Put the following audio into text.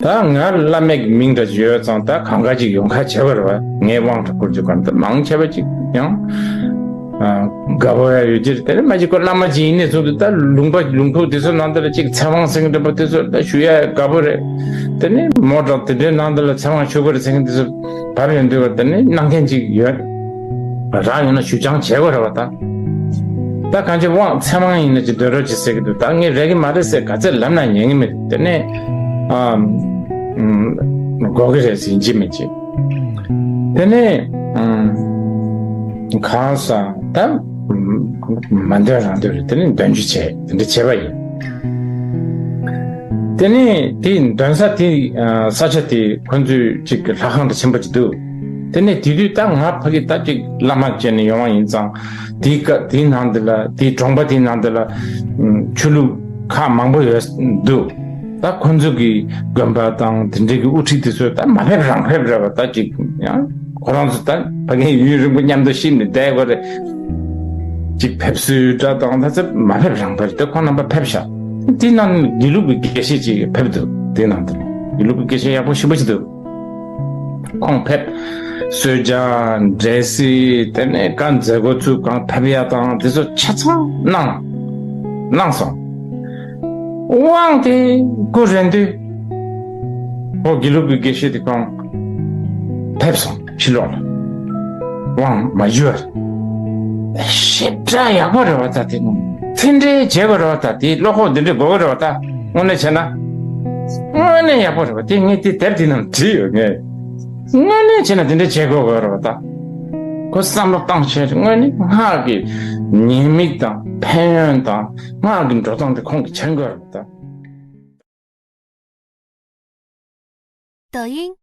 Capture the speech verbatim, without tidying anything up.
ད་ང་བླ་མའི་མིང་འདྲ་ཅིག་ཡོད་ཙང་ད་གང་ག་ཅིག་ཡོང་ཁ་བྱེད་པ་རེད་བ། ངའི་དབང་དུ་བསྐུར་རྒྱུ་གང་ད་མང་ཆེ་བ་ཅིག་ཡང་དགའ་པོ་ཡ་ཡོད་ཀྱི་རེད། དེ་ནས་མ་གཅིག་ཁོ་བླ་མ་ཅིག་ཡིན་ནས་ཚུལ་དུ་ད་ལུང་པ་ལུང་ཁུག་དེ་ཚོ་ནང་དུ་ལ་ཅིག་ཚེ་དབང་ཟེར་མཁན་འདྲ་པོ་དེ་ཚོ་ད་ཞུ་ཡ་དགའ་པོ་རེད། དེ་ནས་མོ་དྲག་དེ་འདྲའི་ནང་དུ་ལ་ཚེ་དབང་ཞུ་དགོས་རེད་ཟེར་མཁན་དེ་ཚོ་བབ་ཡོང་དུས་བར་དེ་ནས་གནང་མཁན་ཅིག་ཡོད། རག་ཡོང་ན་ཞུ་སྦྱང་བྱེད་དགོས་རེད་བ་ད། ད་གང་ཅི་དབང་ཚེ་དབང་ཡིན་ན་ཅིག་སྡོད་རོགས་ཅིག་ཟེར་གི་འདུག་ད་ངས་རེག་གི་མ་རེད་ཟེར་ག་ཚད་ལབ་ན་ཉན་གི་མི་འདུག་དེ་ནས་ཨམ་ཨམ་དགོས་གི་རེད་ཟེར་ཡིན་གཅིག་མིན་གཅིག་དེ་ནས་ཨམ་གང་ཟག་ད་མ་འདོན་རང་འདོན་རེད། དེ་ནས་འདོན་རྒྱུ་བྱས་དེ་འདྲ་བྱས་པ་ཡིན། དེ་ནས་དེ་འདོན་ས་དེ་ས་ཆ་དེ་ཁོ་ཚོས་ཅིག་ལྷ་ཁང་འདྲ་ཆེན་པོ་ཅིག་འདུག་དེ་ནས་དེ་དུས་ད་ང་ཕ་གི་ད་ཅིག་བླ་མ་བྱས་ནས་ཡོང་བ་ཡིན་ཙང་དེའི་སྐབས་དེའི་ནང་དེ་ལ་དེའི་གྲོང་པ་དེའི་ནང་དེ་ལ་ཆོས་ལུགས་ཁག་མང་པོ་ཡོད་འདུག་ད་ཁོ་ཚོ་གི་དགོན་པ་དང་དེ་འདྲའི་གི་དབུ་ཁྲིད་དེ་ཚོ་ད་མ་ཕེབས་རང་ཕེབས་རེད་བ། ད་ཅིག་ཡང་ཁོ་རང་ཚོ་ད་ཕ་གིའི་ཡུན་རིང་པོ་མཉམ་དུ་ཤི་ནས་བསྡད་དགོས་རེད། ཅིག་ཕེབས་བསུའི་སྒྲ་དང་ད་ཚེ་མ་ཕེབས་རང་ཕེབས་དེ་ཁོང་རྣམ་པ་ཕེབས་ཤག་དེ་ནང་དགེ་ལུགས་ཀྱི་དགེ་བཤེས་ཅིག་ཕེབས་འདུག་དེ་ནང་དུ་དགེ་ལུགས་ཀྱི་དགེ་བཤེས་ཡག་པོ་ཞེ་པོ་ཅིག་འདུག་ཁོང་ཕེབས། གསོལ་ཇ་འབྲས་སིལ་དེ་ནས་གང་མཛད་སྒོ་ཚུགས་གང་ཕེབས་ཡ་དང་དེ་ཚོ་ཆ་ཚང་གནང་གནང་སོང་། དབང་དེ་སྐུ་རན་དུས་ཁོ་དགེ་ལུགས་ཀྱི་དགེ་བཤེས་དེ་ཁོང་ཕེབས་སོང་ཕྱི་ལོགས་ལ། དབང་མ་ཞུ་བར། ཞེ་དྲག་ཡག་པོ་རེད་བ་ད་དེ་ནི། ཕྱི་འབྲེལ་བྱེད་དགོས་རེད་བ་ད། དེ་བློ་ཁོག་འདི་འདྲ་དགོས་ཀྱི་རེད་བ་ད། དངོས་གནས་བྱས་ན། དངོས་གནས་ཡག་པོ་རེད་བ་དེ། ངས་དེ་དེབ་དེ་ནང་བྲིས་ཡོད་ངས། དངོས་གནས་བྱས་ན་དེ་འདྲ་བྱེད་དགོས་དགོས་རེད་བ་ད། ཁོ་བསམ་བློ་བཏང་བྱས་དངོས་གནས་སྔགས་ཀྱི་ཉེས་དམིགས་དང་ཕན་ཡོན་དང་སྔགས་ཀྱི་འགྲོ་སྟངས་དེ་ཁོང་གིས་མཁྱེན་དགོས་རེད་བ་ད། 抖音